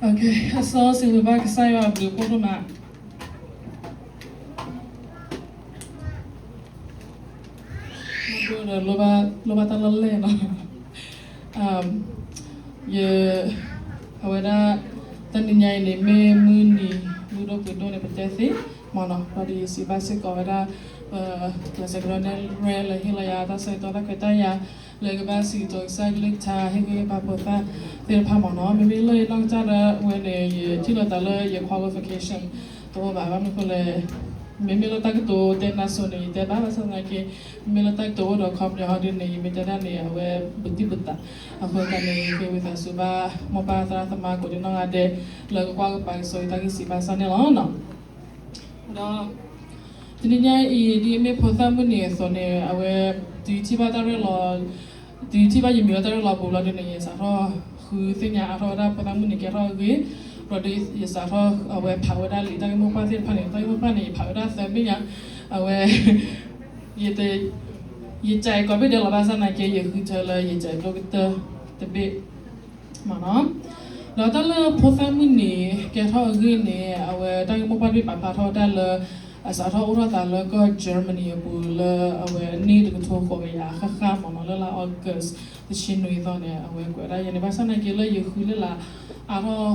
အဆိစံးဘျုးဘၣ်ကစၢ်ယွၤအဘျုးအဖှိၣ်ဒိၣ်မး, လိၣ်ဘၣ်တၢ်လီၢ်လဲၣ်နီၤ, ယ အဝဲဒၣ် တနံၤညါအံၤန့ၣ် မ့ၢ်မုၢ်နံၤ မုၢ်ဒိၣ်ပှ့ၤဒိၣ်န့ၣ် ပတဲသ့မ့ၢ်နီၤ, ဒီးဒ်ယစံးဘၣ်စ့ၢ်ကီးဝဲဒၣ် ပ ကျဲးစၢးကရၢနဲၣ်ရွဲၣ်လၢဟ့ၣ်လီၤယၤတၢ်ဆၢကတီၢ်တၢ်ခွဲးတၢ်ယာ် လၢကဘၣ်စံးကတိၤကစၢ်အကလုၢ်ကထါ ဟ့ၣ်ဂံၢ်ဟ့ၣ်ဘါဖိသၣ်သ့ၣ်တဖၣ်မ့ၢ်နီၤ, မ့မ့ၢ်လၢယနီၢ်ကစၢ်ဒၣ်ဝဲန့ၣ် ယထံၣ်လိာ်သးလၢယ qualification တအိၣ်ဘၣ်, ဘၣ်မနုၤအဃိလဲၣ်, မ့မ့ၢ်လၢတၢ်ကတိၤတဲနါစိၤန့ၣ် ယတဲဘၣ်ဘၣ်ဆၣ်သနာ်က့ မ့မ့ၢ်လၢတၢ်ကတိၤအိၣ်ဒီးခီပညီဟီဒ်န့ၣ် ယမ့ၢ်တဲဒၣ်န့ၣ် အဝဲဘူးဒံးဘူးဒဲး, အဃိသတးန့ၣ် ယဃ့ဝံသးစူၤဘၣ် မိၢ်ပၢ်သရၣ်သမါကိးဒံနီၢ်ဂၤဒဲး လၢကကွၢ်ကပၤကစီၤယတၢ်ဂ့ၢ်စံးဘၣ်ဆၣ်န့ၣ်လီၤ. ဒီး တနံၤညါအံၤ ဒ်အမ့ၢ်ဖိသၣ်မုၢ်နံၤအသိးန့ၣ် အဝဲ တုၤထံၣ်ဘၣ်တၢ်ရဲၣ်လီၤ တုၤထံၣ်ဘၣ်ယမံၤလၢတၢ်ရဲၣ်လီၤပူၤလီၤဒ်န့ၣ် ယစးထီၣ်ဃုသ့ၣ်ညါအါထီၣ်ဝဲဒၣ်ဖိသၣ်မုၢ်နံၤကဲထီၣ်အဂ့ၢ်, ဒီးဒ်ယစးထီၣ်အဝဲဖးဝဲဒၣ်လံာ်တၢ်ဂ့ၢ်မိၢ်ပှၢ်သ့ၣ်တဖၣ်န့ၣ် တၢ်ဂ့ၢ်မိၢ်ပှၢ်န့ၣ် ယဖးဝဲဒၣ်သၢဘ့ၣ်ညါ, အဝဲ ယ ယကးအံၤကိးဘ့ၣ်ဒဲးလီၤဘၣ်ဆၣ်သနာ်က့ ယဃုထၢလၢယကးအံၤဒိၣ်ကတၢၢ်တဘ့ၣ် မ့ၢ်နီၤ, ဒီးတၢ်လၢဖိသၣ်မုၢ်နံၤကဲထီၣ်အဂ့ၢ်န့ၣ် အဝဲတၢ်ဂ့ၢ်မိၢ်ပှၢ်တဘ့ၣ်ပာ်ဖျါထီၣ်ဝဲဒၣ်လၢ အစးထီၣ်အိၣ်ထီၣ်သးလၢကီၢ် Germany အပူၤလၢအဝဲနံၣ်တကထိဃိးကယၤဃၣ်ဃၣ်မ့ၢ်နီၤ လၢလါ August တဆံနွံသီန့ၣ် အဝဲကွဲးဒၣ်ယဲန့ၣ် ဘၣ်ဆၣ်သနာ်က့လၢယဃုလၢလၢ အါထီၣ်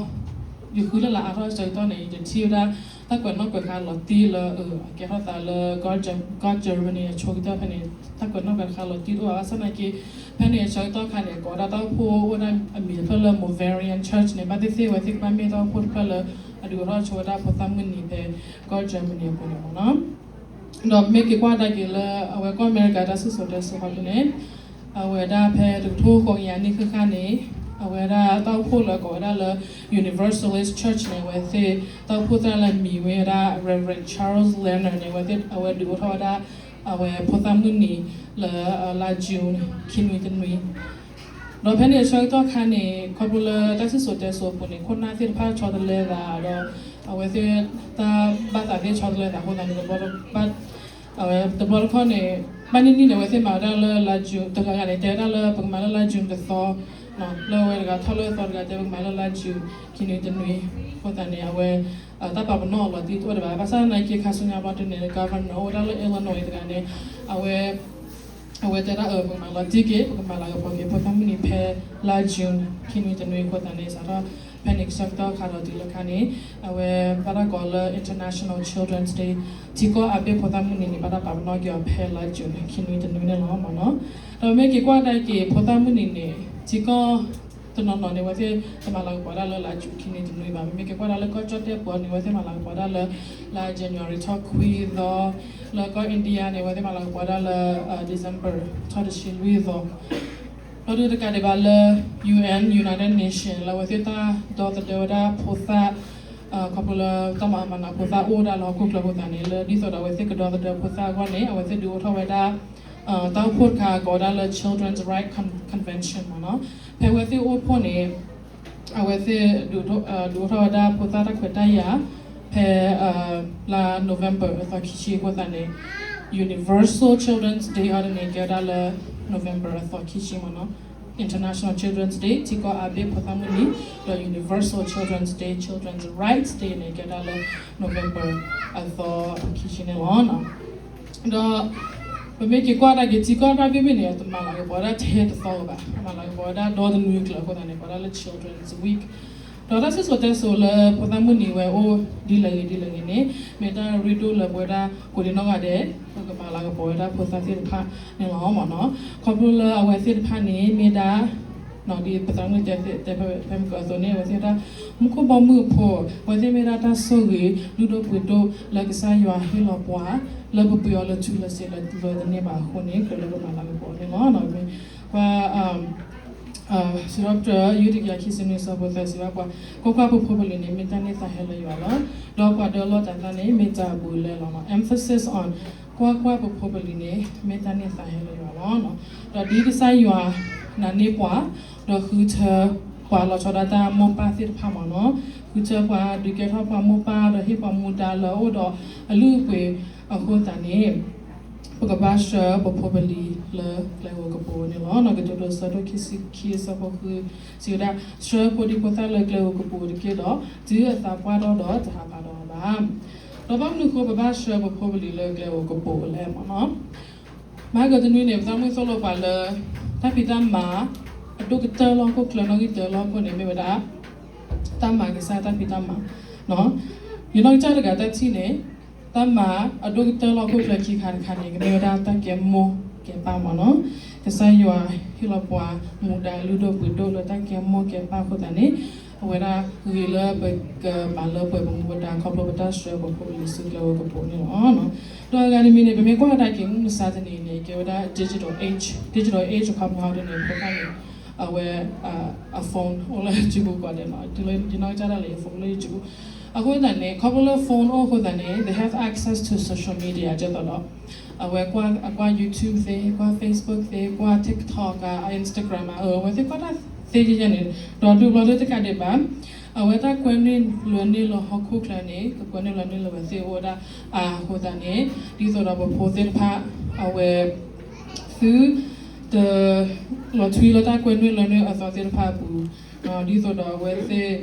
ယဃုလၢလၢအါထီၣ်အဆၢကတီၢ်န့ၣ် ယတထံၣ်ဝဲဒၣ် တၢ်ကွဲးနီၣ်ကွဲးဃါလီၤတံၢ်လၢ အကဲထီၣ်သးလၢ ကီၢ် Germany အဆိကတၢၢ်ဖဲန့ၣ် တၢ်ကွဲးနီၣ်ကွဲးဃါလီၤတံၢ်တအိၣ်ဘၣ်ဆၣ်သနာ်က့ ဖဲန့ၣ်အဆၢကတီၢ်ခါန့ၣ် ကိးဝဲဒၣ်တၢ်အိၣ်ဖှိၣ်အိၣ်ဝဲဒၣ်အမံၤတဖျၢၣ်လၢ Moravian Church န့ၣ် ဘၣ်သ့ၣ်သ့ၣ်ဝဲသ့ၣ်ကဘၣ်မ့ၢ်တၢ်အိၣ်ဖှိၣ်တဖျၢၣ်လၢ အဒုးအိၣ်ထီၣ်ဆိဝဲဒၣ်ဖိသၣ်မုၢ်နံၤဖဲ ကီၢ် Germany အပူၤန့ၣ်မ့ၢ်နီၤ ဒီးမ့ၢ်က့ၤကွၢ်ဒၣ်က့ၤလၢ အဝဲကီၢ်အမဲရကၤတၢ်စံၣ်စိၤတဲစိၤဖီခိၣ်န့ၣ် အဝဲဒၣ်ဖဲတကထိဃိးကယၤနံၣ်ဃၣ်ဃၣ်န့ၣ် အဝဲဒၣ်တၢ်အိၣ်ဖှိၣ်လၢကိးဝဲဒၣ်လၢ Universalist Church န့ၣ် အဝဲသ့ၣ်တၢ်အိၣ်ဖှိၣ်သရၣ်လၢအမံၤဝဲဒၣ် Reverend Charles Leonard န့ၣ် အဝဲသ့ၣ် အဝဲဒုးအိၣ်ထီၣ်ဝဲဒၣ် အဝဲဖိသၣ်မုၢ်နံၤလၢ လါ June ခံနွံတနွံ ဒီးဖဲန့ၣ်အဆၢကတီၢ်ခါန့ၣ် ခီဖျိလၢတၢ်စံၣ်စိၤတဲစိၤအပူၤန့ၣ် ခိၣ်နၢ်သ့ၣ်တဖၣ်ဆီတလဲသး ဒီးအဝဲသ့ၣ်တၢ်ဘၣ်သးသ့ၣ်ဆီတလဲသးအဃိသတးန့ၣ် တဘျီတဘၣ် အဝဲတဘျီတခီၣ်န့ၣ် ဘၣ်နံၣ်နံၣ်န့ၣ် အဝဲသ့ၣ်မၤဝဲဒၣ်လၢလါ June တဂၤဂၤန့ၣ် တဲဝဲဒၣ်လၢပကမၤလၢလါ June တသီ လၢအဝဲတဂၤထီၣ်လၢအသီတဂၤတဲပကမၤလၢလါ June ခံနွံတနွံ အဃိသတးန့ၣ် အဝဲ တၢ်ပာ်ပနီၣ်အီၤလီၤတံၢ်တအိၣ်ဒံးဘၣ် ဘၣ်ဆၣ်သနာ်က့ခါဆူညါဘျီဒ်န့ၣ် governor အိၣ်ဝဲဒၣ်လၢ Illinois တဂၤန့ၣ် အဝဲ အဝဲတဲဒၣ်အၢ ပကမၤလီၤတံၢ်က့ၤ ပကမၤလၤကပီၤက့ၤ ဖိသၣ်မုၢ်နံၤဖဲလါ June ခံနွံတနွံအဃိသတးန့ၣ် စးထီၣ်ဖဲန့ၣ်ကဆၢကတီၢ်ခါဒီးတုၤလၢခါန့ၣ် အဝဲဘၣ်တၢ်ကိးလၢ International Children's Day ထံကီၢ်အါဘ့ၣ်ဖိသၣ်မုၢ်နံၤန့ၣ် ဘၣ်တၢ်ပာ်ပနီၣ်က့ၤအီၤဖဲလါ June ခံနွံတနွံန့ၣ်လီၤမ့ၢ်နီၤ ဒီးမ့ၢ်က့ၤကွၢ်ဒၣ်က့ၤ ဖိသၣ်မုၢ်နံၤန့ၣ် ထံကီၢ်တနီၤနီၤန့ၣ် အဝဲသ့ၣ်တမၤလၤကပီၤဒၣ်လၢလါ June ခံနွံတနွံဘၣ် မ့မ့ၢ်က့ၤကွၢ်ဒၣ်လၢကီၢ်ကၠီၣ်တဲၣ်ပူၤန့ၣ် အဝဲသ့ၣ်မၤလၤကပီၤဒၣ်လၢ လါ January ထီၣ်ခွံသီ လၢကီၢ် India န့ၣ် အဝဲသ့ၣ်မၤလၤကပီၤဒၣ်လၢ December ထီၣ်တဆံလွံၢ်သီ ဒီးဒုးတကးဒံးဘၣ်လၢ UN United Nation လၢအဝဲသ့ၣ်တၢ်ဒီသဒၢဝဲဒၣ်ဖိသၣ် ခီဖျိလၢတၢ်မၤမၤနးဖိသၣ်အိၣ်ဝဲဒၣ်လၢဟီၣ်ခိၣ်ချၢအဃိသတးန့ၣ် လၢဒ်သိးဒီးအဝဲသ့ၣ်ကဒီသဒၢဖိသၣ်အဂီၢ်န့ၣ် အဝဲသ့ၣ်ဒုးအိၣ်ထီၣ်ဝဲဒၣ် တၢ်အိၣ်ဖှိၣ်တခါကိးဝဲဒၣ်လၢ Children's Right Con- Convention မ့ၢ်နီၤ ဖဲအဝဲသ့ၣ်အိၣ်ဖှိၣ်န့ၣ် အဝဲသ့ၣ်ဒုးအိၣ်ထီၣ်ဝဲဒၣ်ဖိသၣ်တၢ်ခွဲးတၢ်ယာ် ဖဲ လါ November အသီခံဆံအဃိသတးန့ၣ် Universal Children's Day အီၤဒ်န့ၣ် ကဲဝဲဒၣ်လၢ November အသီခံဆံမ့ၢ်နီၤ International Children's Day ထံကီၢ်အါဘ့ၣ်ဖိသၣ်မုၢ်နံၤ ဒီး Universal Children's Day Children's Rights Day န့ၣ် ကဲဝဲဒၣ်လၢ November အသီအခံဆံန့ၣ်လီၤ. ဒီး ပမ့ၢ်က့ၤကွၢ်ဒၣ်က့ၤထံကီၢ်တၢ်ဘ့ၣ်ဘ့ၣ်န့ၣ် တမၤလၤကပီၤဝဲဒၣ်ထဲတသီလၢၤဘၣ်, မၤလၤကပီၤဝဲဒၣ်ဒီတနွံကျၢၤအဃိသတးန့ၣ် ကိးဒၣ်လၢ Children's Week ဒီးတၢ်စံၣ်စိၤတဲစိၤလၢဖိသၣ်မုၢ်နံၤဝဲအိၣ်ဒ်လဲၣ်ဂ့ၤဒ်လဲၣ်ဂ့ၤန့ၣ် မ့ၢ်တၢ်ရ့ဒိၣ်လၢပဝဲဒၣ်ကိးဒံနီၢ်ဂၤဒဲး ပကမၤလၤကပီၤဝဲဒၣ်ဖိသၣ်သ့ၣ်တဖၣ်န့ၣ်လီၤမ့ၢ်နီၤ. ခီဖျိလၢအဝဲသ့ၣ်တဖၣ်န့ၣ်မ့ၢ်ဒၣ် ဒ်ပသရၣ်မုၣ်တဲတဲဖဲမုၢ်ကၢအသိးန့ၣ် အဝဲသ့ၣ်ဝဲဒၣ် မူခိၣ်ဘီမုၢ်အဖိ အဝဲသ့ၣ်မ့ၢ်ဒၣ်တၢ်ဆိၣ်ဂ့ၤ လုၢ်ဒိၣ်ပှ့ၤဒိၣ်လၢကစၢ်ယွၤဟ့ၣ်လီၤပှၤ လၢပပှ့ၤအီၤလၢထူလၢစ့လၢတန့ၢ်ဘၣ်အဃိန့ၣ် ကြၢးလၢပမၤလၤကပီၤန့ၣ်လီၤ. ကွၢ် စံးထီၣ်ပတြၢၤ ယူၢ်တကယၤခံဆံနွံ ဆၢဖိသၢစံးဘၣ်ပှၤ ကွၢ်ကွၢ်, ပဖိပလံၤန့ၣ် မ့ၢ်တၢ်န့ၢ်သါဟဲလၢယွၤလီၤ. ဒီးပှၤဒၢလီၢ်တၤသၣ်န့ၣ် မ့ၢ်တၢ်အဘူးအလဲလီၤ. Emphasis on ကွၢ်ကွၢ်, ပဖိပလံၤန့ၣ် မ့ၢ်တၢ်န့ၢ်သါဟဲလၢယွၤလီၤ. ဒီးဒ်ကစၢ်ယွၤနာ်န့ၢ်ပှၤ ဒီးဃုထၢပှၤလီၤဆီဒၣ်တၢ်မိၢ်ပၢ်သ့ၣ်တဖၣ်မ့ၢ်နီၤ, ဃုထၢပှၤဒုးကဲထီၣ်ပှၤမိၢ်ပၢ် ဒီးဟ့ၣ်ပှၤမူဒါလၢအအိၣ်ဒီးအလုၢ်အပှ့ၤအဃိသတးန့ၣ် ပကဘၣ်ဆှၢပဖိပလံၤ လၢကျဲဧိၤကပူၤန့ၣ်လီၤ. ကတိၤဒိ ဆၢဒိၣ်ခံဆံခံ အဆၢဖိဃု စံးဝဲဒၣ်, ဆှၢဖိဒံဖိသၣ်လၢကျဲဧိၤကပူၤတက့ၢ်ဒီး, တုၤအသးပှၢ်ထီၣ်ဒီးတဟးဘၣ်ဒီးအီၤဘၣ်. ဒီးဘၣ်မနုၤအဃိပဘၣ်ဆှၢပဖိပလံၤလၢကျဲဧိၤကပူၤလဲၣ်မၢ်နီၤ. မဟါကတနွံန့ၣ် ပသးမုၢ်သိၣ်လိပှၤလၢ တၢ်ဖံးတၢ်မၤ အဒိၣ်ကတၢၢ်လၢဟီၣ်ခိၣ်ချၢ နီၣ်ဂံၢ်တၢလၢဟီၣ်ခိၣ်န့ၣ် မ့ၢ်ဝဲဒၣ် တၢ်မၤကစၢ်တၢ်ဖံးတၢ်မၤ. ယနီၢ်ကစၢ်တဂၤတၢ်ထံၣ်န့ၣ် တၢ်မၤအဒိၣ်ကတၢၢ်လၢဟီၣ်ခိၣ်ချၢခံခါတခါန့ၣ် ကမ့ၢ်ဝဲဒၣ်တၢ်ကဲမိၢ်ကဲပၢ်မၢ်နီၤ. ကစၢ်ယွၤဟ့ၣ်လီၤပှၤမူဒါလုၢ်ဒိၣ်ပှ့ၤဒိၣ်လၢတၢ်ကဲမိၢ်ကဲပၢ်အဃိသတးန့ၣ်, အဝဲဒၣ်ဂ့ၤလၢပကမၤလၢပှဲၤပမူပဒါ ခီဖျိပတၢ်ဆှၢပဖိပလံၤဆူကျဲဧိၤကပူၤန့ၣ်လီၤ. ဒီးအဂၤတမံၤန့ၣ် ပမ့ၢ်ကွၢ်ကဒါက့ၤ မုၢ်မဆါတနံၤန့ၣ် ကဲဝဲဒၣ် digital age, digital age အခီပညီဒ်န့ၣ် ဖိသၣ်န့ၣ် အဝဲ အ phone အိၣ်လၢစုပူၤကိးဂၤဒဲးနီၤ, ယနီၢ်ကစၢ်ဒၣ်လဲာ် ယ phone လၢယစုပူၤ. အဃိသတးန့ၣ် ခီဖျိလၢ phone အိၣ်အဃိသတးန့ၣ် they have access to social media ဒ်သိးဒီး အဝဲကွၢ် အကွၢ် YouTube သ့, ကွၢ် Facebook သ့, ကွၢ် TikTok ဧါ, Instagram ဧါ, အဝဲသ့ၣ်ကွၢ်တၢ်သ့ယဲၢ်ယဲၢ်န့ၣ် ဒီးဒူဘျီလၢတကးဒံးဘၣ် အဝဲတၢ်ကွဲန့ၢ်လွဲန့ၢ်လၢဟီၣ်ခိၣ်ချၢန့ၣ် ကကွဲန့ၢ်လွဲန့ၢ်လၢအဝဲသ့ၣ်အအိၣ်ဝဲဒၣ်အါအဃိသတးန့ၣ် ဒ်သိးဒီးပဖိသ့ၣ်တဖၣ် အဝဲ သု တ လီၤထွံလၢတၢ်ကွဲန့ၢ်လွဲန့ၢ်အသီသ့ၣ်တဖၣ်အပူၤ, ဒ်သိးဒီးအဝဲသ့ၣ်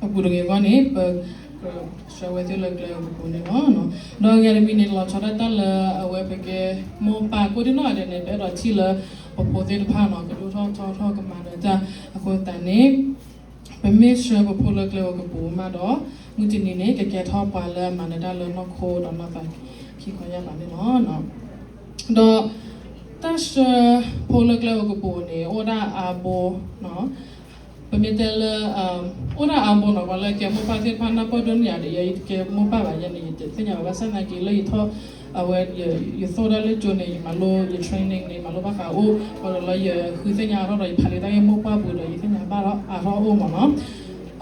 အပူၤတဂ့ၤအဂီၢ်န့ၣ် ပကဆှၢဝဲသ့ၣ်လၢကျဲဧိၤကပူၤန့ၣ်လီၤ. ဒီးအဂၤတမံၤန့ၣ် လီၤဆီဒၣ်တၢ်လၢအဝဲပကဲ မိၢ်ပၢ်ကိးဒံနီၢ်ဂၤဒဲးန့ၣ် ပအဲၣ်ဒိးထံၣ်လၢ ပဖိသ့ၣ်တဖၣ်နီၤ ကဒိၣ်ထီၣ်ထီထီၣ်ကမၤနၢၤတၢ်အဃိသတးန့ၣ် ပမ့ၢ်ဆှၢပဖိလၢကျဲဧိၤကပူၤမးဒီး မုၢ်တနံၤန့ၣ် ကကဲထီၣ်ပှၤလၢအမၤနၢၤတၢ်လၢနီၢ်ခိဒီးနီၢ်သးခံခီယၢ်ဘးန့ၣ်လီၤ. ဒီး တၢ်ဆှၢဖိလၢကျဲဧိၤကပူၤန့ၣ် အိၣ်ဒၣ်အါဘိ ပမ့ၢ်တဲလၢ အိၣ်ဒၣ်အါဘိနီၤ ပှၤလၢကဲမိၢ်ပၢ်သ့ၣ်တဖၣ် နၢ်ပၢၢ်ဒိၣ်န့ၢ်ယၤဒီး ယဲယတကဲမိၢ်ပၢ်ဘၣ် ယဲန့ၣ် ယတသ့ၣ်ညါဘၣ် ဘၣ်ဆၣ်သနာ်က့လၢယထီၣ် အဝဲ ယသိၣ်ဒၣ်လၢကၠိန့ၣ် ယမၤလိ ယ training န့ၣ် မၤလိဘၣ်ဃးအိၣ် ဒီးလၢယဃုသ့ၣ်ညါအါထီၣ်ဒီး ယဖးလံာ်တၢ်ဂ့ၢ်မိၢ်ပၢ်ပူၤဒီး ယသ့ၣ်ညါဘၣ်ဒီးအါထီၣ်အိၣ်မၢ်နီ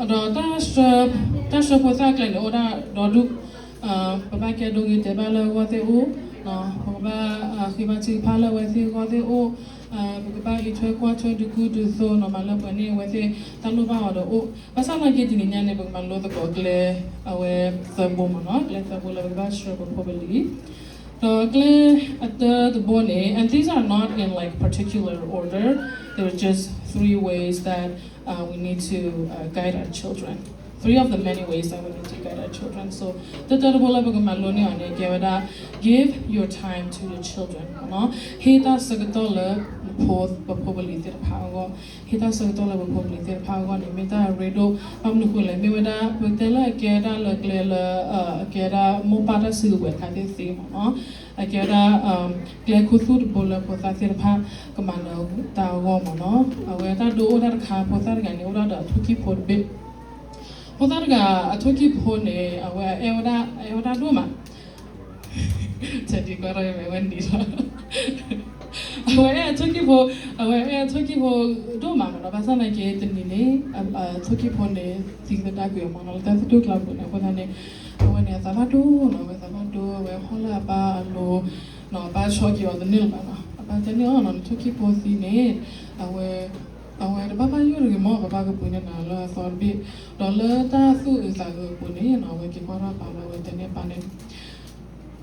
ၤ. ဒီး တၢ်ဆှၢဖိသၣ်ကျဲန့ၣ် အိၣ်ဒၣ်ဒီဒူၣ် ပဘၣ်ကဲဒိဂ့ၤတဲာ်ဘၣ်လၢအဂီၢ်သ့ၣ်အိၣ်, ပကဘၣ်ဃ့ဘါထုကဖၣ်လၢအဝဲသ့ၣ်အဂီၢ်သ့ၣ်အိၣ်, ပကဘၣ်အံးထွဲကွၢ်ထွဲဒုးကူဒုးသိးနီၤ မၤလၢပှဲၤန့ၢ်အဝဲသ့ၣ်တၢ်လိၣ်ဘၣ်အီၤဒီးအိၣ်, ဘၣ်ဆၣ်သနာ်က့တနံၤညါန့ၣ် ပကမၤလိသကိးကျဲ အဝဲသၢဘိမၢ်နီၤ ကျဲသၢဘိလၢပကဘၣ်ဆှၢပဖိပလံၤ ဒီးကျဲအတၢတဘိန့ၣ် and these are not in like particular order, there are just three ways that uh, we need to uh, guide our children. Three of the many ways that we need to guide our children. So တၢတၢတဘိလၢပကမၤလိန့ၢ်အီၤန့ၣ် ကဲဝဲဒၣ် give your time to your children နီၤ, ဟ့ၣ်တၢ်ဆၢကတီၢ်လၢနဖိ ပဖိပလံၤသ့ၣ်တဖၣ်အဂီၢ်, ဟ့ၣ်တၢ်ဆၢကတီၢ်လၢပဖိပလံၤသ့ၣ်တဖၣ်အဂီၢ်န့ၣ် မ့ၢ်တၢ်ရ့ဒိၣ် ဘၣ်မနုၤဃိလဲၣ် မ့ၢ်ဝဲဒၣ် ပတဲလၢအကဲဒၣ်လၢကျဲလၢ အကဲဒၣ်မိၢ်ပၢ်တၢ်စုကဝဲၤတခါသ့ၣ်သ့ၣ်မၢ်နီၤ, အကဲဝဲဒၣ် ကျဲခူသူၣ်တဘိလၢဖိသၣ်သ့ၣ်တဖၣ် ကမၤနၢၤတၢ်အဂီၢ်မၢ်နီၤ, အဝဲတၢ်ဒိအိၣ်တၢ်တခါ ဖိသၣ်တဂၤန့ၣ် အိၣ်ဒၣ်ဒီးအထိၣ်ကံၣ်ဖိတဘ့ၣ်, ဖိသၣ်တဂၤအထိၣ်ကံၣ်ဖိန့ၣ် အဝဲအဲၣ်ဝဲဒၣ် အဲၣ်ဝဲဒၣ်ဒိၣ်မး ဆဲးဒံကွၢ်ထီၣ်ဝဲဝဲနံၤလီၤ အဝဲအဲၣ်အထိၣ်ကံၣ်ဖိ, အဝဲအဲၣ်အထိၣ်ကံၣ်ဖိဒိၣ်မးမၢ်နီၤ, ဘၣ်ဆၣ်သနာ်က့တနံၤန့ၣ် အထိၣ်ကံၣ်ဖိန့ၣ် သံသဒၣ်ကွံာ်အီၤမၢ်နီၤ လၢတၢ်သတူၢ်ကျါပူၤန့ၣ် အဃိသတးန့ၣ် အဝဲန့ၣ်အသးဘၣ်ဒိနီၤ, အဝဲသးဘၣ်ဒိ အဝဲဟီၣ်လၢအပၢ်အလိၤ, အပၢ်ဆီၣ်က့ၤအီၤတန့ၢ်လၢၤဘၣ်နီၤ, အပၢ်တဲန့ၢ်အီၤနီၤ နထိၣ်ကံၣ်ဖိသံန့ၣ် အဝဲ အဝဲတဘၣ်ဘၣ်ယိၣ်တဂ့ၤမၢ်, ပဘၣ်ကပှ့ၤန့ၢ်နၤလၢအသီတဘ့ၣ်, ဒီးလၢတၢ်သူၣ်အုးသးအုးအပူၤန့ၣ်နီၤ အဝဲက့ၤကွၢ်ထီၣ်အပၢ်လၢအဝဲတဲန့ၢ်အပၢ်န့ၣ်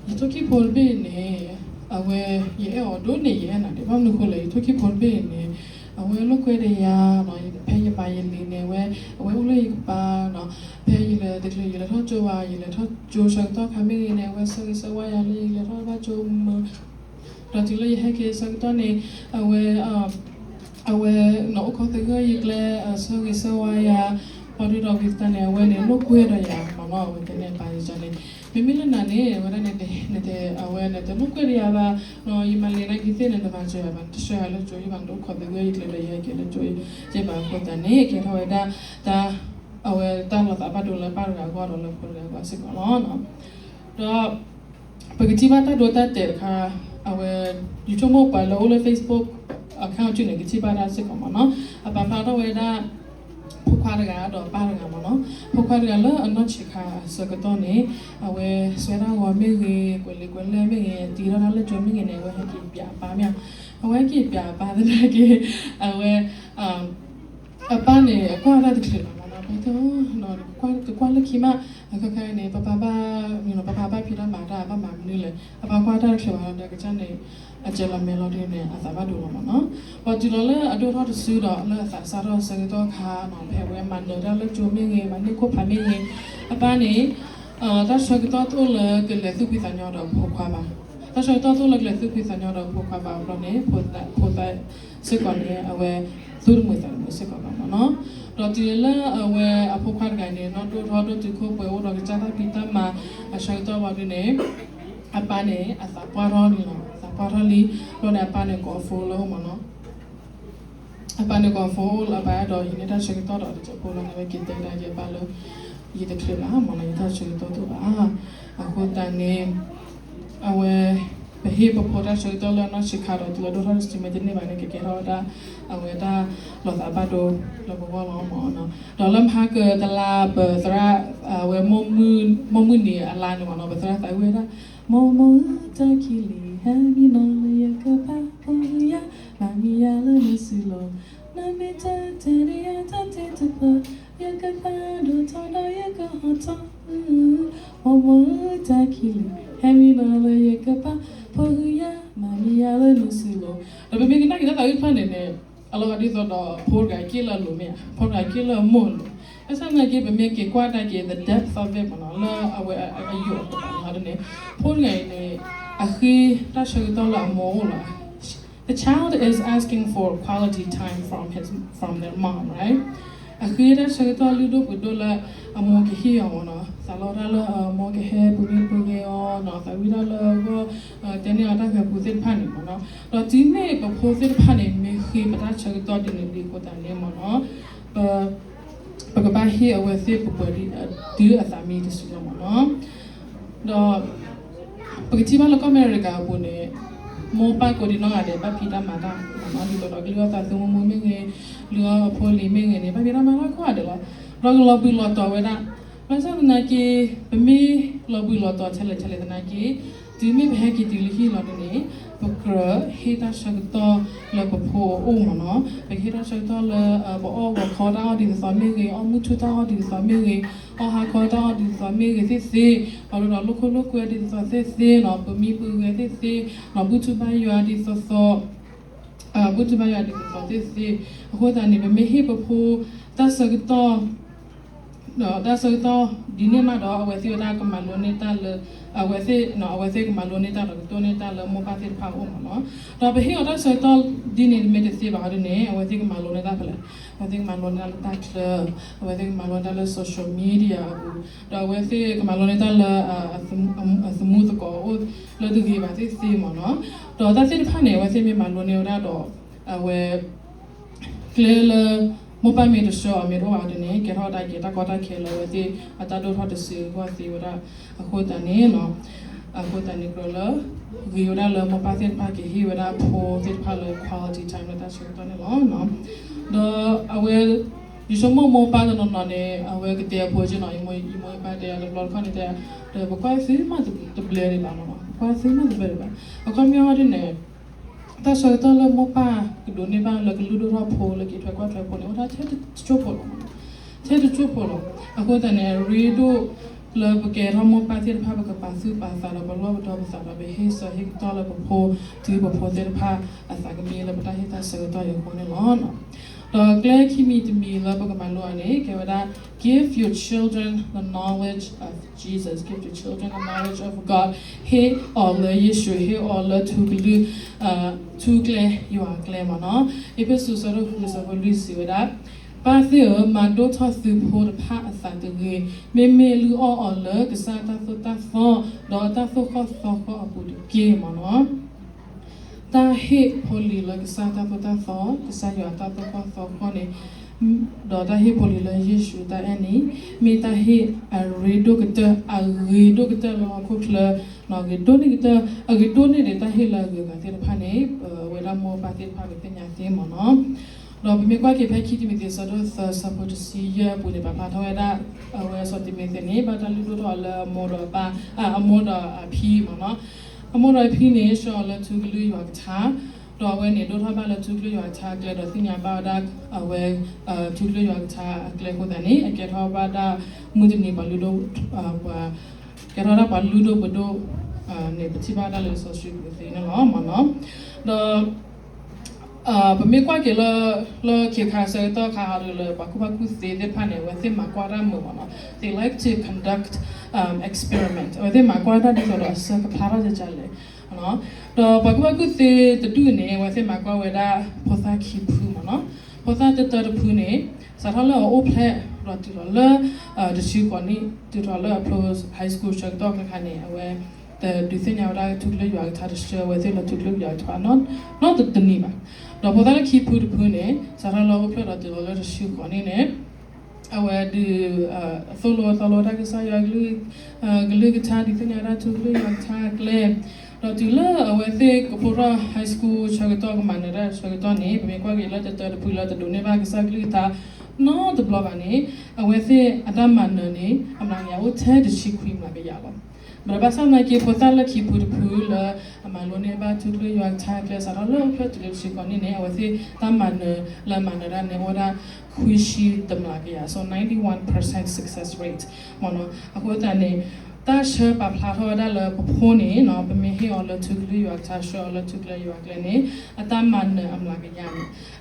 ယထိၣ်ကံၣ်ဖိတဘ့ၣ်န့ၣ် အဝဲ ယအဲၣ်အီၤဒိၣ်န့ၢ် ယအဲၣ်နၤန့ၣ် ဘၣ်မနုၤဃိလဲၣ် ယထိၣ်ကံၣ်ဖိတဘ့ၣ်န့ၣ် အဝဲလိာ်ကွဲဒီးယၤနီၤ, ဖဲယမၤယလံၤန့ၣ် အဝဲ အဝဲအိၣ်လၢယကပၤနီၤ, ဖဲယလဲၤတချုး ယလဲၤထီၣ်ကၠိဘၣ် ယလဲၤထီၣ်ကၠိဆၢကတီၢ်ခါမ့ၢ်ဂ့ၤန့ၣ် အဝဲဆၢဂ့ၤဆၢဝါယၤလၢယလဲၤထီၣ်ဘၣ်ကၠိမုာ် ဒီးတုၤလၢယဟဲက့ၤဆၢကတီၢ်န့ၣ် အဝဲ အဝဲ အိၣ်ခိးသဂၢၢ်ယကျဲ ဆၢဂ့ၤဆၢဝါယၤ, ပှၤဒုးဒီးဝံၤတခါန့ၣ် အဝဲန့ၣ်လိာ်ကွဲဒီးယၤမၢ်နီၤ, အဝဲတဲန့ၢ်အပၢ်န့ၣ်, မ့မ့ၢ်လၢနၤန့ၣ် အဝဲဒၣ်န့ၣ် အဝဲန့ၣ်တလိာ်ကွဲဒီးယၤဘၣ်, ယမၤလံာ်နာ်က့ၤသ့ၣ်န့ၣ် နမၤစၢၤယၤဘၣ် နတဆှၢယၤလၢကၠိယဘၣ် နတအိၣ်ခိးသဂၢၢ်ယကျဲဒီးယဟဲက့ၤလၢကၠိ ယဲဘၣ်အဃိသတးန့ၣ် ကဲထီၣ်ဝဲဒၣ် တၢ် အဝဲတၢ်လီၤသးဘၣ်ဒိလၢပၢ်တဂၤအဂီၢ်ဒီးလၢဖိတဂၤအဂီၢ်စ့ၢ်ကီးလီၤ. ဒီး ပကထံၣ်ဘၣ်တၢ်ဒိတၢ်တဲာ်တခါ အဝဲ ယဆိကမိၣ်ပှၤလၢအိၣ်လၢ Facebook account န့ၣ် ကထံၣ်ဘၣ်တၢ်စ့ၢ်ကီးမၢ်နီၤ, အပာ်ဖျါထီၣ်ဝဲဒၣ် ဖိခွါတဂၤဒီးပၢ်တဂၤမၢ်နီၤ, ဖိခွါတဂၤလၢအနီၢ်ဆံးခါအဆၢကတီၢ်န့ၣ် အဝဲစွဲတၢ်ဂီၤမ့ၢ်ဂ့ၤ ကွဲးလံာ်ကွဲးလဲၢ်မ့ၢ်ဂ့ၤ တံၤထီၣ်တၢ်လၢကၠိမ့ၢ်ဂ့ၤန့ၣ် အဝဲဟဲက့ၤပျးအပၢ်မ့ၢ်ဧါ, အဝဲဟဲက့ၤပျးအပၢ်သနာ်က့ အဝဲ အပၢ်န့ၣ် အကွၢ်တၢ်တချုးဘၣ်မၢ်နီၤ, အပၢ်တဲ ကကွၢ်လၢ ခံမး, အခါခါအံၤန့ၣ် ပပၢ်ဘၣ်, ပပၢ်ဘၣ်ဖံးတၢ်မၤတၢ် ဘၣ်မၤမနုၤလဲၣ်, အပၢ်ကွၢ်တၢ်တချုးဘၣ်ဒီး ကစၢ်န့ၣ် အကဲလီၤမဲာ်လီၤဒ်န့ၣ် အသးဘၣ်ဒိလီၤမ့ၢ်နီၤ. ပှၤတုၤလီၤလၢအဒိၣ်ထီၣ်တစုဒီး လၢအသးစၢ်ထီၣ်ဆၢကတီၢ်ခါနီၤ, ဖဲအဝဲမၤနၢၤတၢ်လၢကၠိမ့ၢ်ဂ့ၤ, မၤန့ၢ်ခိၣ်ဖးမ့ၢ်ဂ့ၤ, အပၢ်န့ၣ် တၢ်ဆၢကတီၢ်တအိၣ်လၢကလဲၤသူၣ်ဖှံသးညီဒီးအဖိခွါဘၣ်. တၢ်ဆၢကတီၢ်တအိၣ်လၢကလဲၤသူၣ်ဖှံသးညီဒီးအဖိခွါဘၣ်အဘျီန့ၣ်, ဖိသၣ်စ့ၢ်ကီးန့ၣ် အဝဲသူၣ်တမုာ်သးတမုာ်စ့ၢ်ကီးဘၣ်မ့ၢ်နီၤ. ဒီးတုၤလၢအဝဲအဖိခွါတဂၤန့ၣ် နီၢ်ဒိၣ်ထီၣ်ဒိၣ်တုာ်ခိၣ်ပှဲၤ အိၣ်ဒီးကစၢ်တၢ်ဖံးတၢ်မၤအဆၢကတီၢ်ဘၣ်ဒ်န့ၣ်, အပၢ်န့ၣ် အသးပှၢ်ထီၣ်လံလီၤ, အသးပှၢ်ထီၣ်လံ. ဘျီန့ၣ် အပၢ်န့ၣ်ကိးဖိလၢမ့ၢ်နီၤ. အပၢ်န့ၣ်ကိးဖိလၢ အပၢ်အဲၣ်ဒိးဟံးန့ၢ်တၢ်ဆၢကတီၢ်ဒီးတစဲးဖိလီၤန့ၣ် အဝဲက့ၤတဲဒၣ်က့ၤအပၢ်လၢ ယတချုးဘၣ်မ့ၢ်နီၤ, ယတၢ်ဆၢကတီၢ်တအိၣ်ဘၣ်. အဃိသတးန့ၣ် အဝဲ ပဟ့ၣ်ပဖိတၢ်ဆၢကတီၢ်လၢအနီၢ်ဆံးခါဒီး တုၤလၢဒိၣ်ထီၣ်တစုမ့ၢ်တန့ၢ်ဘၣ်န့ၣ် ကကဲထီၣ်ဝဲဒၣ် အဝဲဒၣ်လီၤသးဘၣ်ဒိလၢပဂီၢ်လီၤမ့ၢ်နီၤ. ဒီးလၢမဟါကတလါ ပသရၣ် အဝဲ မိၢ်မုၢ်နံၤအလါန့ၣ်မ့ၢ်နီၤ, ပသရၣ်သးဝံၣ်ဝဲဒၣ် မိၢ်မိၢ်ဧၢ တၢ်ခံလံၤ ဟဲမံနီၤလၢယကပၤ ဖိဟုယၤ မၤမံယၤလၢနစုလီၤ နမ့ၢ်တတဲန့ၢ်ယၤတၢ်သ့တဖၣ် ယကပာ်ဒိၣ်ထီၣ်ဒီးယကဟီၣ်ထီၣ် မိၢ်မိၢ်ဧၢ တၢ်ခံလံၤ ဟဲမံနီၤလၢယကပၤ ဖိဟုယၤ မၤမံယၤလၢနစုလီၤ. ဒီးပမ့ၢ်ကနၣ်က့ၤတၢ်သးဝံၣ်တဖျၢၣ်န့ၣ်န့ၣ် အလီၤဂာ်ဒ်သိးဒီး ဖိတဂၤက့ၢ်လၢအလိၤမ့ၢ်ဧါ, ဖိတဂၤက့ၢ်လၢအမိၢ်အလိၤ. ဘၣ်ဆၣ်သနာ်က့ ပမ့ၢ်က့ၤကွၢ်တၢ်က့ၤ the depth of it မ့ၢ်နီၤ, လၢအဝဲအယိာ်အပူၤန့ၣ်န့ၣ် ဖိတဂၤအံၤန့ၣ် အဃ့တၢ်ဆၢကတီၢ်လၢအမိၢ်အအိၣ်လီၤ. The child is asking for quality time from his, from their mom, right? အဃ့တၢ်ဆၢကတီၢ်လုၢ်ဒိၣ်ပှ့ၤဒိၣ်လၢအမိၢ်ကဟ့ၣ်အီၤမ့ၢ်နီၤ, သးလီတၢ်လၢအမိၢ်ကဟဲပူၤမ့ၢ်ပူၤဂ့ၤအီၤနီၤ, သးဝံၣ်တၢ်လၢအဂီၢ်, တဲန့ၢ်အီၤတၢ်ဂဲၤပူၤသ့ၣ်တဖၣ်န့ၣ်မ့ၢ်နီၤ. ဒီးတုၤမ့ၢ်ပဖိသ့ၣ်တဖၣ်န့ၣ် မ့ၢ်ဃ့ပတၢ်ဆၢကတီၢ်ဒ်န့ၣ်ဒ်အဃိသတးန့ၣ်မ့ၢ်နီၤ, ပ ပကဘၣ်ဟ့ၣ်အဝဲသ့ၣ်ပပှဲၤဒ် တုၤအသးမံတစုလီၤမ့ၢ်နီၤ. ဒီး ပကထံၣ်ဘၣ်လၢကီၢ်အမဲရကၤအပူၤန့ၣ် မိၢ်ပၢ်ကိးဒံနီၢ်ဂၤဒဲး ဘၣ်ဖံးတၢ်မၤတၢ်မ့ၢ်နီၤ, ဒ်သိးဒီးကလုၢ်အီၣ်သးသမူမ့ၢ်ဂ့ၤ, လုၢ်အီၣ်အဖိအလံၤမ့ၢ်ဂ့ၤန့ၣ် ဘၣ်ဖံးတၢ်မၤတၢ်ကိးဂၤဒဲးလီၤ. ဒီးကလီၤဘှံးလီၤတီၤဝဲဒၣ်, ဘၣ်ဆၣ်သနာ်က့ ပမ့ၢ်လီၤဘှံးလီၤတီၤထဲလဲၣ်ထဲလဲၣ်သနာ်က့ တုၤမ့ၢ်ပဟဲက့ၤတုၤလၢဟံၣ်လီၤဒ်န့ၣ် ပကြၢးဟ့ၣ်တၢ်ဆၢကတီၢ်လၢပဖိအအိၣ်မ့ၢ်နီၤ, ပကဟ့ၣ်တၢ်ဆၢကတီၢ်လၢ ပအီၣ်ဂီၤခီတၢ်အီၣ်ဒ်သိးသိးမ့ၢ်ဂ့ၤ, အီၣ်မုၢ်ထူၣ်တၢ်အီၣ်ဒ်သိးသိးမ့ၢ်ဂ့ၤ, အီၣ်ဟါခီတၢ်အီၣ်ဒ်သိးသိးမ့ၢ်ဂ့ၤသ့ၣ်သ့ၣ်, ဒီးလိာ်ခိၣ်လိာ်ကွဲဒ်သိးသိးသ့ၣ်သ့ၣ်နီၤ, ပမံပဂဲၤသ့ၣ်သ့ၣ်နီၤ, ဘူၣ်ထူၣ်ဘါယွၤဒ်သိးသိး ဘူၣ်ထူၣ်ဘါယွၤဒ်သိးသိး သ့ၣ်သ့ၣ်, အဃိသတးန့ၣ် ပမ့ၢ်ဟ့ၣ်ပဖိတၢ်ဆၢကတီၢ် ဒီးတၢ်ဆၢကတီၢ်ဒ်န့ၣ်မးဒီး အဝဲသ့ၣ်ဝဲဒၣ်ကမၤလိန့ၢ်တၢ်လၢ အဝဲသ့ၣ် အဝဲသ့ၣ်ကမၤလိန့ၢ်တၢ်ဒီးကတိၢ်န့ၢ်တၢ်လၢမိၢ်ပၢ်သ့ၣ်တဖၣ်အအိၣ်မ့ၢ်နီၤ. ဒီးပဟ့ၣ်အီၤတၢ်ဆၢကတီၢ်ဒ်န့ၣ်တမ့ၢ်တသ့ဘၣ်အီၤဒ်န့ၣ် အဝဲသ့ၣ်ကမၤလိန့ၢ်တၢ်ဖဲလဲၣ်, အဝဲသ့ၣ်ကမၤလိန့ၢ်တၢ်လၢတၢ်ချၢ, အဝဲသ့ၣ်ကမၤလိန့ၢ်တၢ်လၢ social media အပူၤ, ဒီးအဝဲသ့ၣ်ကမၤလိန့ၢ်တၢ်လၢ အသမူသကိးအိၣ်လၢတဂ့ၤဘၣ်သ့ၣ်သ့ၣ်မ့ၢ်နီၤ. ဒီးတၢ်သ့ၣ်တဖၣ်န့ၣ် အဝဲသ့ၣ်မ့ၢ်မၤလိန့ၢ်ဝဲဒၣ်ဒီး အဝဲ ကျဲလၢ မိၢ်ပၢ်မ့ၢ်တဆှၢအီၤမ့ၢ်တအိၣ်ဘၣ်ဒ်န့ၣ် ကဲထီၣ်ဝဲဒၣ်က့ၤတၢ်ကီတၢ်ခဲလၢအဝဲသ့ၣ်အတၢ်ဒိၣ်ထီၣ်တစုအဂီၢ်သ့ဝဲဒၣ်. အဃိသတးန့ၣ် အဃိသတးန့ၣ်ကြၢးလၢ ဂ့ၤဝဲဒၣ်လၢမိၢ်ပၢ်သ့ၣ်တဖၣ်ကဟ့ၣ်ဝဲဒၣ်အဖိသ့ၣ်တဖၣ်လၢ quality time လၢတၢ်ဆၢကတီၢ်န့ၣ်လီၤ. ဒီးအဝဲ ယဆိကမိၣ်မိၢ်ပၢ်တနီၤနီၤန့ၣ် အဝဲကတဲအဖိက့နီၤ, ယမိၢ်ယပၢ်တဲယၤတဘျီတခီၣ်န့ၣ်တဲ, ဒီးပကွၢ်သုမးတဘျဲဒံးဘၣ်မ့ၢ်နီၤ, ပကွၢ်သုမးတဘျဲဒံးဘၣ်. အခီပညီဒ်န့ၣ် တၢ်ဆၢကတီၢ်လၢမိၢ်ပၢ်ကဒိးန့ၢ်ဘၣ်လၢကလုၢ်ဒိၣ်ထီၣ်ဖိလၢက့ၤထွဲကွၢ်ထွဲဖိန့ၣ် အိၣ်ဒၣ်ထဲတစိၢ်ဖိလီၤ, ထဲတစိၢ်ဖိလီၤ. အဃိသတးန့ၣ် အရ့ဒိၣ်လၢပကဲထီၣ်မိၢ်ပၢ်သ့ၣ်တဖၣ် ပကပာ်သူၣ်ပာ်သးဒီးပလီၢ်ပဒီပသးဒီးပဟ့ၣ်ဆၢဟ့ၣ်ကတီၢ်လၢပဖိ တုၤပဖိသ့ၣ်တဖၣ်အသးကမံလၢပတၢ်ဟ့ၣ်တၢ်ဆၢကတီၢ်အံၤအဃိန့ၣ်လီၤ. ဒီးကျဲခံမံၤတမံၤလၢပကမၤလိအီၤန့ၣ် ကဲဝဲဒၣ် give your children the knowledge of Jesus, give your children the knowledge of God, ဟ့ၣ်အီၤလၢယ့ၣ်ၡူး, ဟ့ၣ်အီၤလၢထူကလုၢ်, ထူကျဲယွၤကျဲမ့ၢ်နီၤ. အ့းဖ့းစူးအဆၢဒိၣ်ဃုအဆၢဖိလွံၢ်စံးဝဲဒၣ်, ပၢ်သ့ၣ်ဧၢ, မၤဒိၣ်ထီၣ်သုဖိတဖၣ်အသးတဂ့ၤ, မ့မ့ၢ်လုၢ်အီၣ်အီၤလၢကစၢ်တၢ်သိၣ်တၢ်သီ, ဒီးတၢ်သိၣ်ဃီၣ်သီဃီၣ်အပူၤတက့ၢ်မ့ၢ်နီၤ. တၢ်ဟ့ၣ်ဖိလံၤလၢကစၢ်တၢ်သိၣ်တၢ်သီ, ကစၢ်ယွၤတၢ်သိၣ်ဃီၣ်သီဃီၣ်န့ၣ်, ဒီးတၢ်ဟ့ၣ်ဖိလံၤလၢယ့ၣ်ၡူးတၢ်အဲၣ်န့ၣ်, မ့ၢ်တၢ်ဟ့ၣ်အရ့ဒိၣ်ကတၢၢ်, အဂ့ၤဒိၣ်ကတၢၢ်လၢဟီၣ်ခိၣ်ချၢ, ဂ့ၤဒိၣ်န့ၢ်ကတၢၢ်, အဂ့ၤဒိၣ်န့ၢ်ဒံးတၢ်ဟ့ၣ်လၢအဂုၤအဂၤသ့ၣ်တဖၣ်န့ၣ်, ပဝဲဒၣ်မိၢ်ပၢ်သ့ၣ်တဖၣ်ပသ့ၣ်ညါသ့မ့ၢ်နီၤ. ဒီးပမ့ၢ်ကွၢ်က့ၤဖဲခံတံၤမသ့း အဆၢဒိၣ်သၢ အဆၢဖိတဆံယဲၢ်အပူၤန့ၣ် ပာ်ဖျါထီၣ်ဝဲဒၣ်, အဝဲစီၤတံၤမသ့းန့ၣ် ဘၣ်တၢ်လုၢ်ဒိၣ်ထီၣ်အီၤလၢအမိၢ်ဒီးအပၢ်, အမိၢ်ဒီးအဖံမ့ၢ်နီၤ. အမိၢ်ဒီးအဖံန့ၣ် ဆှၢအီၤလၢထူကလုၢ်ယွၤကထါ, ဒီး ဒီးအဝဲန့ၣ်ဒိၣ်ထီၣ်ဘၣ်လၢထူကလုၢ်ယွၤကထါအကျဲ ဒီးသ့ၣ်ညါဘၣ်ဝဲဒၣ်အဝဲ ထူကလုၢ်ယွၤကထါအကျဲအဃိသတးန့ၣ် အကဲထီၣ်ဘၣ်ဒၣ်မုၢ်တနံၤပှၤလုၢ်ဒိၣ် ပှၤ ကဲထီၣ်ဒၣ်ပှၤလုၢ်ဒိၣ်ပှ့ၤဒိၣ်န့ၣ် ပထံၣ်ဘၣ်ဒၣ်လၢလံာ်စီဆှံပူၤသ့န့ၣ်လီၤမ့ၢ်နီၤ. ဒီး ပမ့ၢ်ကွၢ်က့ၤလၢ လၢခ့ခါဆၢကတီၢ်ခါအီၤဒီး လၢပှၤကူၣ်ဘၣ်ကူၣ်သ့သ့ၣ်တဖၣ်န့ၣ် အဝဲသ့ၣ်မၤကွၢ်တၢ်မုာ်မ့ၢ်နီၤ. They like to conduct experiment. အဝဲသ့ၣ်မၤကွၢ်တၢ်ဒ်သိးဒီးအဆၢကဖျါထီၣ်ကကလဲၣ် ဒီးပှၤကူၣ်ဘၣ်ကူၣ်သ့တဒူၣ်န့ၣ် အဝဲသ့ၣ်မၤကွၢ်ဝဲဒၣ်ဖိသၣ်ခံဖုမ့ၢ်နီၤ. ဖိသၣ်တတၢတဖုန့ၣ် စးထီၣ်လၢအအိၣ်ဖျဲၣ်ဒီးတုၤထီၣ်လၢ တဆံဃိးနံၣ် တုၤထီၣ်လၢအဖျိ high school ဆၢကတီၢ်ခဲခါန့ၣ် အဝဲ တဒုးသ့ၣ်ညါဝဲဒၣ်ထူကလုၢ်ယွၤကထါ တဆှၢအဝဲသ့ၣ်လၢထူကလုၢ်ယွၤကထါ နီတနံၤဘၣ်. ဒီးဖိသၣ်လၢခံဖုတဖုန့ၣ် စးထီၣ်လၢအအိၣ်ဖျဲၣ်ဒီးတုၤလီၤလၢတဆံဃိးနံၣ်န့ၣ် အဝဲဒုး သိၣ်လိသီလိတၢ်ကစၢ်ယွၤကလုၢ် ကလုၢ်ကထါ ဒုးသ့ၣ်ညါဝဲဒၣ်ထူကလုၢ်ယွၤကထါအကျဲ ဒီးတုၤလၢအဝဲသ့ၣ်ကဖျိထီၣ် high school ဆၢကတီၢ် ကမၤနၢၤတၢ်ဆၢကတီၢ်န့ၣ် ပမ့ၢ်ကွၢ်က့ၤလၢတတၢတဖုလၢတဒိးန့ၢ်ဘၣ်ကစၢ်ကလုၢ်ကထါ နီတဘျီဘၣ်န့ၣ် အဝဲသ့ၣ်အတၢ်မၤနၢၤန့ၣ် အမျးကယၤအိၣ်ထဲတဆံခွံမျးကယၤလီၤ. ဘၣ်ဆၣ်သနာ်က့ ဖိသၣ်လၢခံဖုတဖုလၢ အမၤလိန့ၢ်ဘၣ်ထူကလုၢ်ယွၤကထါအကျဲ စးထီၣ်လၢအအိၣ်ဖျဲၣ်တုၤလၢတဆံဃိးနံၣ်န့ၣ် အဝဲသ့ၣ်တၢ်မၤနၢၤလၢအမၤနၢၤတၢ်န့ၣ် အိၣ်ဝဲဒၣ် ခွံဆံတမျးကယၤ so ninety-one percent success rate မ့ၢ်နီၤ. အဃိသတးန့ၣ် တၢ်ဆှၢပာ်ဖျါထီၣ်ဝဲဒၣ်လၢပဖိန့ၣ်နီၤ ပမ့ၢ်ဟ့ၣ်အီၤလၢထူကလုၢ်ယွၤကထါ ဆှၢအီၤလၢထူကလုၢ်ယွၤအကျဲန့ၣ် အတၢ်မၤနၢၤအမျးကယၤန့ၣ်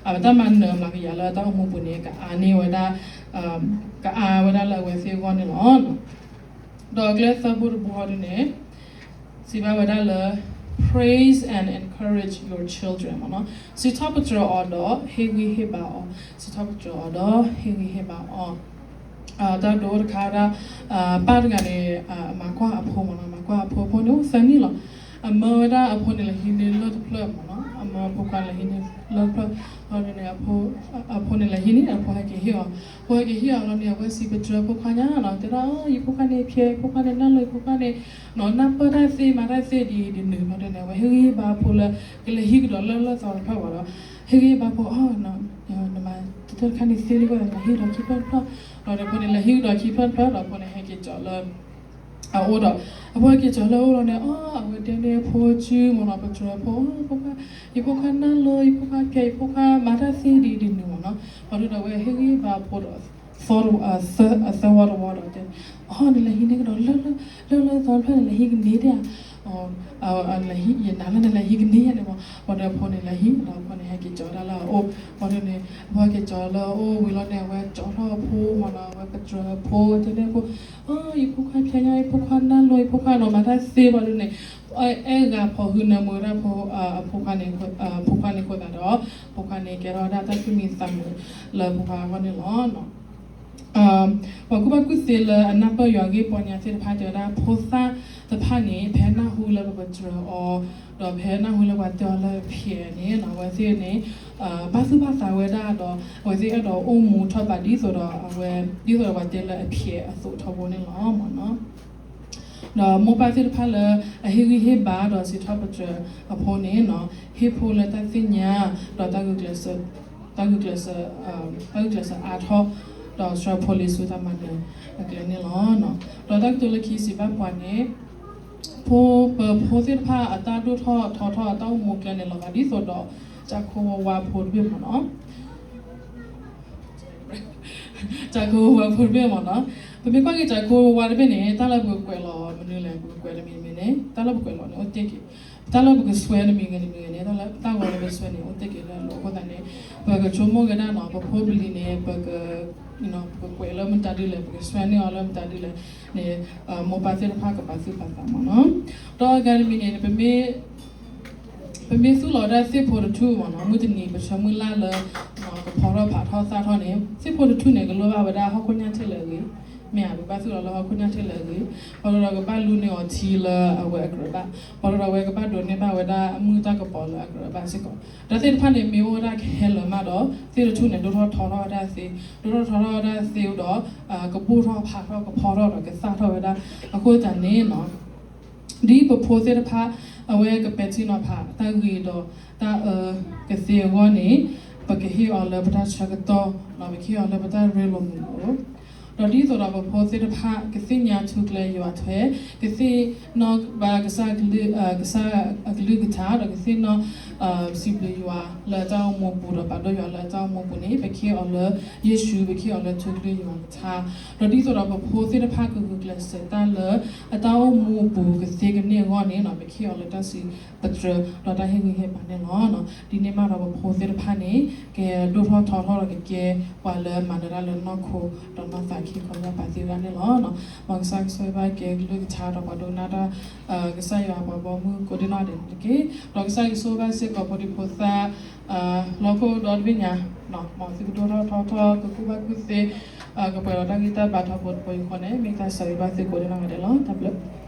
အတၢ်မၤနၢၤအမျးကယၤလၢအတၢ်အိၣ်မူပူၤန့ၣ် ကအါန့ၢ်ဝဲဒၣ် ကအါဝဲဒၣ်လၢအဝဲသ့ၣ်အဂီၢ်န့ၣ်လီၤ. ဒီးကျဲသၢဘိတဘိဟီဒုန့ၣ် စံးဘၣ်ဝဲဒၣ်လၢ praise and encourage your children မ့ၢ်နီၤ. စံးထီၣ်ပတြၢၤအီၤဒီးဟ့ၣ်ဂံၢ်ဟ့ၣ်ဘါအီၤ, စံးထီၣ်ပတြၢၤအီၤဒီးဟ့ၣ်ဂံၢ်ဟ့ၣ်ဘါအီၤ. တၢ်ဒိတခါဒၣ် ပၢ်တဂၤန့ၣ် မၤကွၢ်အဖိမ့ၢ်နီၤ, မၤကွၢ်အဖိ အဖိန့ၣ်အိၣ်သၢနံၣ်လီၤ. အမၢဝဲဒၣ်အဖိန့ၣ်လၢဟံးန့ၢ်လၢၢ်တဖျၢၣ်မ့ၢ်နီၤ, အမၢအဖိခွါလၢဟံးန့ၢ်လၢၢ်တဖျၢၣ်, ဘီဒုန့ၣ် အဖိန့ၣ်လဲၤဟံးန့ၢ် အဖိဟဲက့ၤဟ့ၣ်အီၤ, အဖိဟဲက့ၤဟ့ၣ်အီၤလီၤန့ၣ် အဝဲစံးပတြၢၤဖိခွါညါနီၤ, တဲဒၣ် ယဖိခွါန့ၣ်ဖျဲး, ယဖိခွါန့ၣ်နၢ်လိၤ, ယဖိခွါန့ၣ် နၢ်ပၢၢ်တၢ်သ့ မၤတၢ်သ့ဒ်အံၤဒ်နုၤ ဘီဒုန့ၣ် အဝဲဟ့ၣ်ဂံၢ်ဟ့ၣ်ဘါအဖိလၢ ကလဲၤဟံးကဒီးလၢၢ်လၢၢ်သီတဖျၢၣ်ဘၣ်ဒီး ဟ့ၣ်ဂံၢ်ဟ့ၣ်ဘါဖိ နမၤတတၢၢ်တခါန့ၣ်သ့လံဘၣ် နဟံးဒီးခံဖျၢၣ်တဖျၢၣ်, ဒီးအဖိန့ၣ်လဲၤဟံးကဒီးခံဖျၢၣ်တဖျၢၣ်ဒီး အဖိန့ၣ်ဟဲက့ၤကၠီၤလၢ အအိၣ်ဒီး အဖိဟဲက့ၤကၠီၤလၢအအိၣ်လီၤန့ၣ် အဝဲတဲန့ၢ်အဖိစုမ့ၢ်နီၤ, ပတြၢၤအဖိ, ဖိခွါ, ယဖိခွါနၢ်လိၤ, ယဖိခွါဖျဲး, ယဖိခွါမၤတၢ်သ့ဒ်အံၤဒ်နုၤမ့ၢ်နီၤ, ဘီဒုဒီးအဝဲဟ့ၣ်ဂံၢ်ဟ့ၣ်ဘါအဖိဒီး သၢ, အသၢဝီတဝီဒီးတဲ, အီ နလဲၤဟံးန့ၢ်ကဒီးလၢ, လၢၢ်လၢၢ်သီတဖျၢၣ်န့ၣ် လဲၤဟံးကန့ၢ်ဒၣ်ဧါ, ယနာ်လၢနလဲၤဟံးယၤန့ၣ်မ့ၢ်, ဘီဒုအဖိန့ၣ်လဲၤဟံးဒီးအဖိန့ၣ်ဟဲက့ၤကၠီၤဒၣ်လၢအအိၣ်, ဘီဒုန့ၣ် အဖိဟဲက့ၤကၠီၤလၢအအိၣ်ဝံၤလီၤန့ၣ် အဝဲကၠီၤထီၣ်အဖိမ့ၢ်နီၤ, အဝဲပတြၢၤအဖိ တဲန့ၢ်အဖိ, အီ ယဖိခွါဖျဲးညါ, ယဖိခွါနၢ်လိၤ, ယဖိခွါနီၤ မၤတၢ်သ့ ဘီဒုန့ၣ် အဲၣ်ဂၤဖိဟုနၢမူဝဲဒၣ် အဖိခွါန့ၣ်, အဖိခွါန့ၣ်အဃိသတးဒီး အဖိခွါန့ၣ်ကဲထီၣ်ဝဲဒၣ်တၢ်သူၣ်မံသးမုာ်လၢအဖိခွါအဂီၢ်န့ၣ်လီၤ. ပှၤကူၣ်ဘၣ်ကူၣ်သ့လၢအနၢ်ပၢၢ်ယွၤဂ့ၢ်ပီညါသ့ၣ်တဖၣ်တဲဝဲဒၣ် ဖိသၣ်တဖၣ်န့ၣ် ဖဲနၢ်ဟူလၢပပတြၢၤအီၤ, ဒီးဖဲနၢ်ဟူလၢပှၤတဲအီၤလၢအဖျဲးန့ၣ် အဝဲသ့ၣ်န့ၣ် ဘၣ်သူၣ်ဘၣ်သးဝဲဒၣ်ဒီး အဝဲသ့ၣ်အဲၣ်ဒိးအိၣ်မူထီၣ်ဘးဒ်သိးဒီးအဝဲ ဒ်သိးဒီးပှၤတဲလၢအဖျဲးအသိးထီဘိန့ၣ်လီၤ. ဒီးမိၢ်ပၢ်သ့ၣ်တဖၣ်လၢအဟ့ၣ်ဂံၢ်ဟ့ၣ်ဘါဒီးစံးထီၣ်ပတြၢၤအဖိန့ၣ် ဟ့ၣ်ဖိလၢတၢ်သ့ၣ်ညါ ဒီး တၢ်ဂုာ်ကျဲးစၢး, တၢ်ဂုာ်ကျဲးစၢးအါထီၣ်, ဒီးဆှၢဖိလံၤဆူတၢ်မၤနၢၤအကျဲန့ၣ်လီၤ. ဒီးတၢ်ကတိၤလၢခံစံးဘၣ်ပှၤန့ၣ် ဖိပဖိသ့ၣ်တဖၣ်အတၢ်ဒိၣ်ထီၣ်ထီထီၣ်အတၢ်အိၣ်မူကျဲန့ၣ်လီၤဂာ်ဒ်သိးဒီး ကၠးခိဝါဖိတဘ့ၣ်မ့ၢ်နီၤ ကၠးခိဝါဖိတဘ့ၣ်မ့ၢ်နီၤ, ပမ့ၢ်ကွၢ်က့ၤကၠးခိဝါတဘ့ၣ်န့ၣ် တၢ်လၢပကကွဲးလီၤမနုၤလဲၣ်, ပကကွဲးတမံၤမံၤန့ၣ် တၢ်လၢပကွဲးလီၤန့ၣ်အိၣ်တ့ၢ်က့ၤ, တၢ်လၢပကစွဲတမံၤဂ့ၤတမံၤဂ့ၤန့ၣ် တၢ်လၢတၢ်ဂီၤလၢပစွဲန့ၣ် အိၣ်တ့ၢ်က့ၤလၢအလိၤအဃိသတးန့ၣ် ပကဆိကမိၣ်က့ၤဒၣ်နီၤ ပဖိပလံၤန့ၣ် ပက ပကကွဲးလၢမတၤဒ်လဲၣ် ပကစွဲန့ၢ်အီၤလၢမတၤဒ်လဲၣ်န့ၣ် မိၢ်ပၢ်သ့ၣ်တဖၣ်ကပာ်သူၣ်ပာ်သးမ့ၢ်နီၤ, ဒီးအဂၤတမံၤန့ၣ် ပမ့ၢ် ပမ့ၢ်သူၣ်လီၤဒၣ်သ့ၣ်ဖိတထူၣ်မ့ၢ်နီၤ, မုၢ်တနံၤပဆၢမုၢ်လၢ်လၢ ကဖီထီၣ်ဖးထီၣ်သၣ်ထီၣ်န့ၣ် သ့ၣ်ဖိတထူၣ်န့ၣ် ကလိၣ်ဘၣ်ဝဲဒၣ်ဟီၣ်ခိၣ်ညၣ်ထ့ၣ်လၢအဂ့ၤ, မ့ၢ်ဧါ, ပဘၣ်သူၣ်လီၤလၢဟီၣ်ခိၣ်ညၣ်ထ့ၣ်လၢအဂ့ၤ, ဘၣ်ဒီးကဘၣ်လူန့ၢ်အီၤထံလၢအဝဲအကြၢးဘၣ်, ဘၣ်ဒီးအဝဲကဘၣ်ဒိးန့ၢ်ဘၣ်ဝဲဒၣ်အမုၢ်တၢ်ကပီၤလၢအကြၢးဘၣ်စ့ၢ်ကီး, တၢ်သ့ၣ်တဖၣ်န့ၣ် မ့ၢ်အိၣ်ဝဲဒၣ်ခဲလၢာ်မးဒီး သ့ၣ်တထူၣ်န့ၣ် ဒိၣ်ထီၣ်ထီထီၣ်ဝဲဒၣ်သ့, ဒိၣ်ထီၣ်ထီထီၣ်ဝဲဒၣ်သ့ဒီး ကဘူၣ်ထီၣ်ဖးထီၣ်ကဖီထီၣ်ဒီးကသၣ်ထီၣ်ဝဲဒၣ်, အဃိသတးန့ၣ်နီၤ ဒ်ပဖိသ့ၣ်တဖၣ် အဝဲကပဲာ်ထံနီၤဖးတၢ်ဂ့ၤဒီးတၢ်အၢကသ့အဂီၢ်န့ၣ် ပကဟ့ၣ်အီၤလၢပတၢ်ဆၢကတီၢ်, ပကဟ့ၣ်အီၤလၢပတၢ်ရ့လိာ်မုာ်လိာ်, ဒီးဒ်သိးဒီးပဖိသ့ၣ်တဖၣ် ကသ့ၣ်ညါထူကျဲယွၤထွဲ, ကသ့ၣ်နီၣ်ဘၣ်ကစၢ်အကလုၢ်ကထါ ဒီးကသ့ၣ်နီၣ် စံးဘျုးယွၤလၢအတၢ်အိၣ်မူအပူၤ ဒီးပာ်ဒိၣ်ယွၤလၢအတၢ်အိၣ်မူအပူၤန့ၣ် ပခ့ၣ်အီၤလၢယ့ၣ်ၡူး, ပခ့ၣ်အီၤလၢထူကျဲယွၤကထါ, ဒီးဒ်သိးဒီးပဖိသ့ၣ်တဖၣ်ကဂုာ်ကျဲးစၢးတၢ်လၢ အတၢ်အိၣ်မူအပူၤကသ့ကန့ၢ်အဂီၢ်န့ၣ် ပခ့ၣ်အီၤလၢတၢ်စံးပတြၢၤ ဒီးတၢ်ဟ့ၣ်ဂံၢ်ဟ့ၣ်ဘါန့ၣ်လီၤ. ဒ်န့ၣ်မးဒီးပဖိသ့ၣ်တဖၣ်န့ၣ် ကဒိၣ်ထီၣ်ထီထီၣ်ဒီးကကဲပှၤလၢမၤနၢၤတၢ်လၢနီၢ်ခိ ဒီးနီၢ်သးခံ ကိးဂၤဒဲးသ့ၣ်တဖၣ်န့ၣ်လီၤ. မ်ကစၢ်ကဆိၣ်ဂ့ၤဘၣ်က့ၤကလုၢ်ကထါ ဒီးပှၤဒိကနၣ်တၢ် ကစၢ်ယွၤအပှၤဘီမုၢ်ကိးဒံနီၢ်ဒဲးန့ၣ်တက့ၢ်. ဒီးကစၢ်ယွၤဆိၣ်ဂ့ၤဘၣ်စ့ၢ်ကီးဖိဒံဖိသၣ် လၢဟီၣ်ခိၣ်ဒီတဘ့ၣ်ညါ, မ်သုကဒိၣ်ထီၣ်ထီထီၣ် ကကူၣ်ဘၣ်ကူၣ်သ့ ကပှဲၤဒီးတၢ်ဂံၢ်တၢ်ဘါထီဘိတဘိယူၢ်ဃီန့ၣ် မ့ၢ်တၢ်ဆိၣ်ဂ့ၤဘၣ်သုကိးဒံနီၢ်ဂၤဒဲးလီၤ. တၢ်ဘျုး